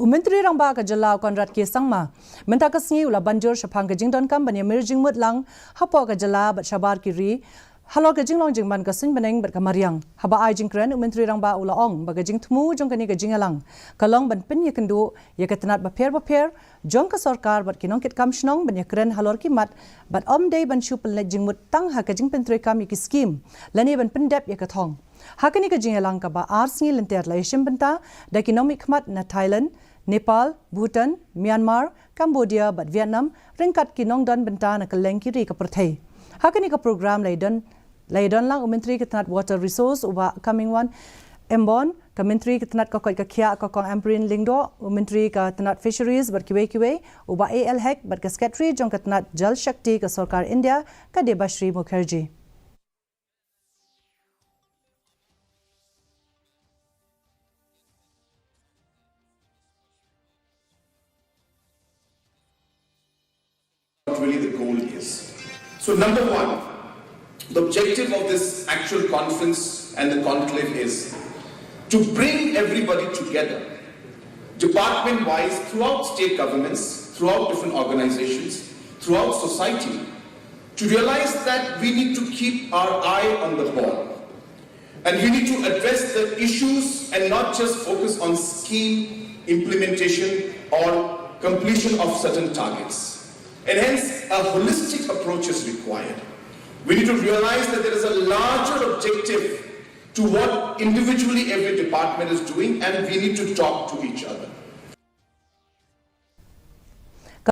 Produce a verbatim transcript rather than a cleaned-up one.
U Myntri Rangbah ka jylla u Conrad K Sangma mynta ka sngi u la ban jur shaphang ka jingdonkam ban ïamir jingmut lang hapoh ka jylla bad shabar ki ri halor ka jinglong jingman ka suiñbneng bad ka mariang. Haba ai jingkren, u Myntri Rangbah u la ong ba ka jingthmu jong kane ka jingïalang ka long ban pynïakynduh ïa ka tnat bapher bapher jong ka sorkar bad ki nongkitkam shnong ban ïakren halor ki mat bad ym dei ban shu pynleit jingmut tang ha ka jingpyntreikam ïa ki skim lane ban pyndep ïa ka thong. Ha kane ka jingïalang kaba ar sngi lynter la ïashim bynta da ki nongmihkhmat na Thailand, Nepal, Bhutan, Myanmar, Cambodia bad Vietnam ryngkat ki nongdon bynta na kylleng ki ri ka pyrthei. Ha kane ka program la ïadon, la ïadon lang u Myntri ka tnat Water Resource u Bah Comingone Ymbon, ka Myntri ka tnat ka koit ka khiah ka Kong Ampareen Lyngdoh, u Myntri ka tnat Fisheries bad kiwei kiwei u Bah A L Hek bad ka Secretary jong ka tnat Jal Shakti ka sorkar India ka Debashri Mukherjee. What really the goal is. So number one, the objective of this actual conference and the conclave is to bring everybody together, department-wise, throughout state governments, throughout different organizations, throughout society, to realize that we need to keep our eye on the ball. And we need to address the issues and not just focus on scheme implementation or completion of certain targets. And hence, a holistic approach is required. We need to realize that there is a larger objective to what individually every department is doing, and we need to talk to each other.